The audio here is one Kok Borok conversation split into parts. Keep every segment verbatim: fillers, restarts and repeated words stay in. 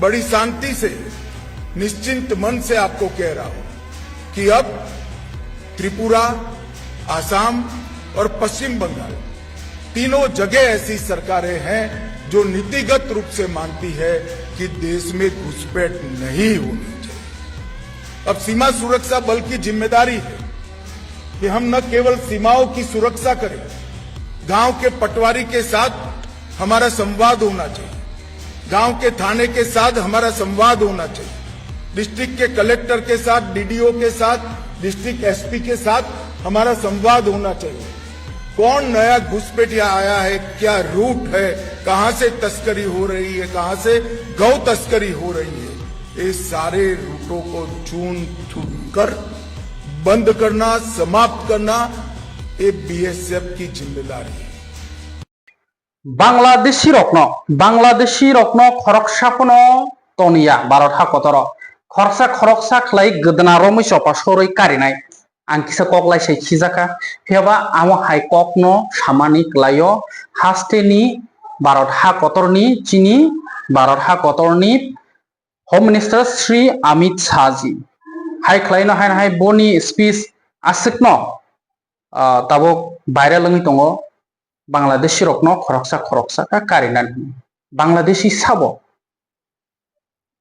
बड़ी शांति से, निश्चिंत मन से आपको कह रहा हूं कि अब त्रिपुरा, आसाम और पश्चिम बंगाल तीनों जगह ऐसी सरकारें हैं जो नीतिगत रूप से मानती है कि देश में घुसपैठ नहीं होनी चाहिए। अब सीमा सुरक्षा बल की जिम्मेदारी है कि हम न केवल सीमाओं की सुरक्षा करें, गांव के पटवारी के साथ हमारा संवाद होना चाहिए, गांव के थाने के साथ हमारा संवाद होना चाहिए, डिस्ट्रिक्ट के कलेक्टर के साथ, डीडीओ के साथ, डिस्ट्रिक्ट एसपी के साथ हमारा संवाद होना चाहिए। कौन नया घुसपैठिया आया है, क्या रूट है, कहां से तस्करी हो रही है, कहां से गौ तस्करी हो रही है, ये सारे रूटों को चुन चुन कर बंद करना, समाप्त करना, ये बीएसएफ की जिम्मेदारी है। Bangladeshi rokno, Bangladeshi rokno khoroksa phano toniya Bharat hakotoro. Khoroksa khoroksa khlai gwdna romwi chopa sorwi karinai. Ang kisa kok lai sai khijakha. Phiyaba amo hai kokno samani kwlaio hasteni Bharat hakotorni chini Bharat hakotorni Home Minister Shri Amit Shah ji. Hai khlaino hai hai boni speech aswkno ah, tabuk viral wngwi tongo Bangladeshi rokno khoroksa khoroksa kha karinani hwnwi. Bangladeshi sabo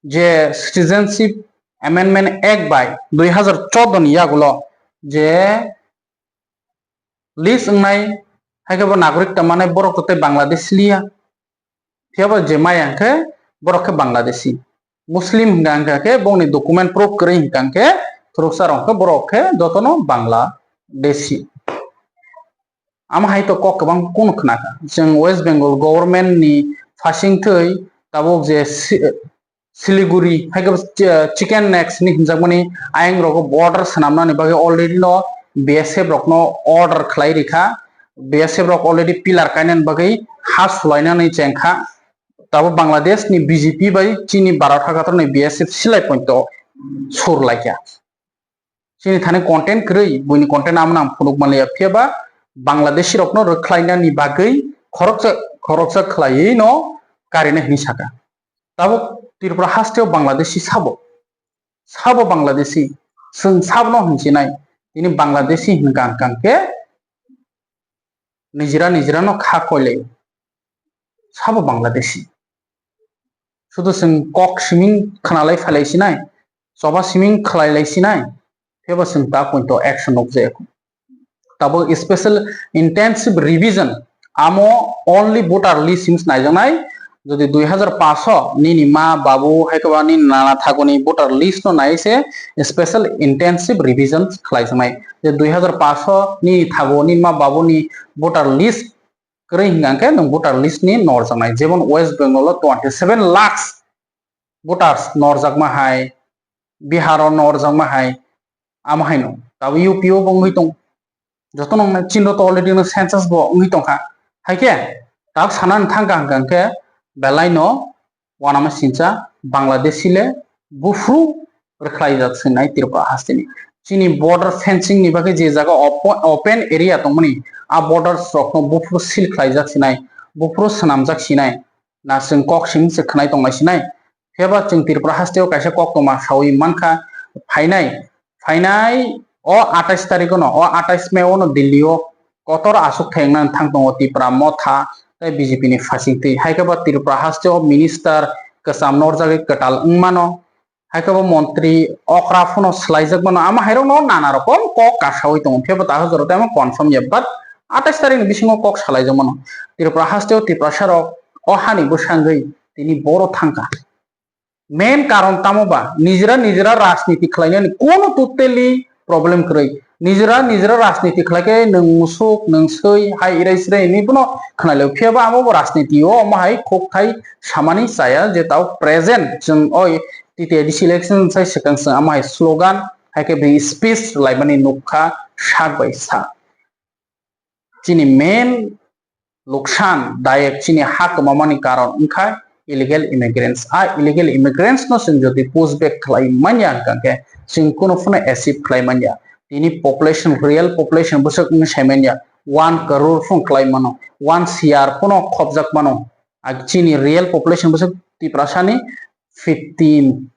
je Citizenship Amendment Act bai dui hazar chordo ni yagulo je list wngnai hai khe bo nagorik tongmanai borok to tei Bangladesh liya. Phiyaba je maya hwnkhe borok khe Bangladeshi. Muslim hwnkha hwnkha khe bongni document proof kwrwi hwnkha hwnkhe khoroksa rok hwnkhe borok khe jotono Bangladeshi. Amo hai to kok kwbang kunu khna kha. Chwng West Bengal government ni phasing thwi tabuk je si-, Siliguri hai khe bo chi-, chicken neck hinwi hwnjakmani ayang rogo border swnamnani bagwi already no B S F rokno order khlai rikha. B S F rok already pillar kainani bagwi ha sulainani chengkha. Tabuk Bangladesh ni B J P bai chini Bharat hakatorni B S F silai pointo sur laikha. Chini thani content kwrwi, buini content amo nang phunuk manliya, phiyaba Bangladeshi rokno rwkhlainani bagwi khoroksa khoroksa khlaiwi no karinai hwnwi saka. Tabuk Tripura hasteo Bangladeshi sabo, sabo Bangladeshi, chwng sabono hinsinai, tini Bangladeshi hwnkha hwnkha khe nijra nijra no kha koilai sabo Bangladeshi. Sudu chwng kok siming khwnalai phailai sinai, choba siming khwlailai sinai, phebo chwng ta pointo action nukjaya. Tabuk special intensive revision amo only voter list sim naijaknai. Jodi dui hazar paanch o nini ma babu hai khe ba nini nana thaguni voter list no nai se special intensive revision khlaijaknai. Je dui hazar paanch o nini thago nini ma babu ni voter list kwrwi hwnkha khe nwng voter list ni norjaknai. Jemon West Bengal o twenty seven lakhs voters norjakma hai, Bihar o norjakma hai, amo haino. Tabuk U P o bo wngwi tong. Joto no chini to already no census bo wngwi tongkha. Hai khe tabuk sanani thangkha hwnkha khe belai no uanama sincha Bangladeshi le buphuru rwkhlaijak sinai Tripura hasteni. Chini border fencing ni bagwi je jaga opo-, open area tongmani, a borders rokno buphuru seal khlaijak sinai, buphuru swnamjak sinai, na chwng kok simi se khwnai tongnai sinai. Phiyaba chwng Tripura hasteo kaisa koktwma sawi mankha, phainai Phainai o atais tarikh no, o atais May o no Delhi o kotor aswk thai wngna thang tongo Tipra Motha tei B J P ni phasing twi. Hai khe bo Tripura haste o minister kwcham norjagwi kwtal wng mano. Hai khe bo montri okra phano swlaijak mano. Amo hai rok no nana rokom kok kasawi tongo. Phiya bo ta hojaro tei confirm ya, but atais tarikh ni bisingo kok salaijak mano. Tripura haste o Tiprasa rok o hani bwsangwi tini boro thangkha. Main karon tamo ba nijra nijra rajniti khlainani kono totally problem kwrwi. Nijra nijra rajniti khlaikhe nwng musuk nwng swi hai irai sirai hinwi bono khwnailio. Phiya ba amo bo rajniti o omo hai khokthai samani chaya je tao present chwng oi T T A D C election sai swkang chwng amo hai slogan hai khe bini speech rwlaimani nukha sak bai sak. Chini main luksan dayek chini ha kwmamani karon wngkha illegal immigrants. A illegal immigrants no chwng jodi push back khlai manya hwnkha khe chwng kunu phano achieve khlai manya. Tini population, real population bwswk wngwi sai manya one crore phano khlai mano, one C R phano khopjak mano. A chini real population bwswk Tiprasani fifteen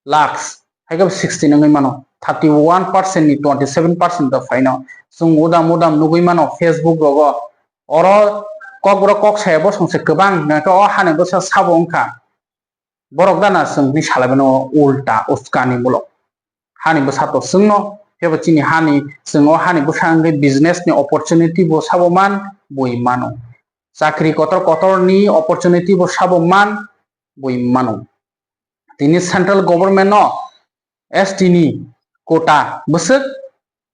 lakhs, hai khe sixteen wngwi mano, thirty one percent ni twenty seven percent to phaino. Chwng udam udam nugwi mano Facebook rogo, oro kok bwrok kok saya bosong se kwbang, nangkhe o hani bwsa sabo wngkha. Borok gana chwng ni salai mano ulta uskani mulok. Hani bwsa to chwngno, phebo chini hani, chwng o hani bwsa wngwi business ni opportunity bo sabo man, bui mano. Chakri kotor kotor ni opportunity bo sabo man, bui mano. Tini central government no S T ni quota bwswk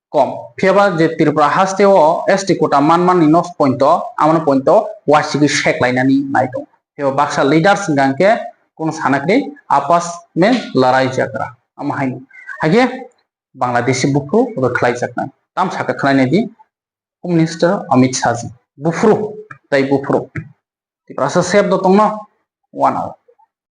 kom. Phiyaba je Tripura haste o S T quota man man ni nos point o, amano point o waisigi sek lainani nai tong. Phiyaba baksa leaders hingka hingke kono sana kri apas me larai jagra. Ama haino. Haike Bangladeshi buphuru rwkhlai jaknai. Tam saka khlai nai di Home Minister Amit Shah ji. Buphuru, tai buphuru. Tiprasa sep do tongno, one hour.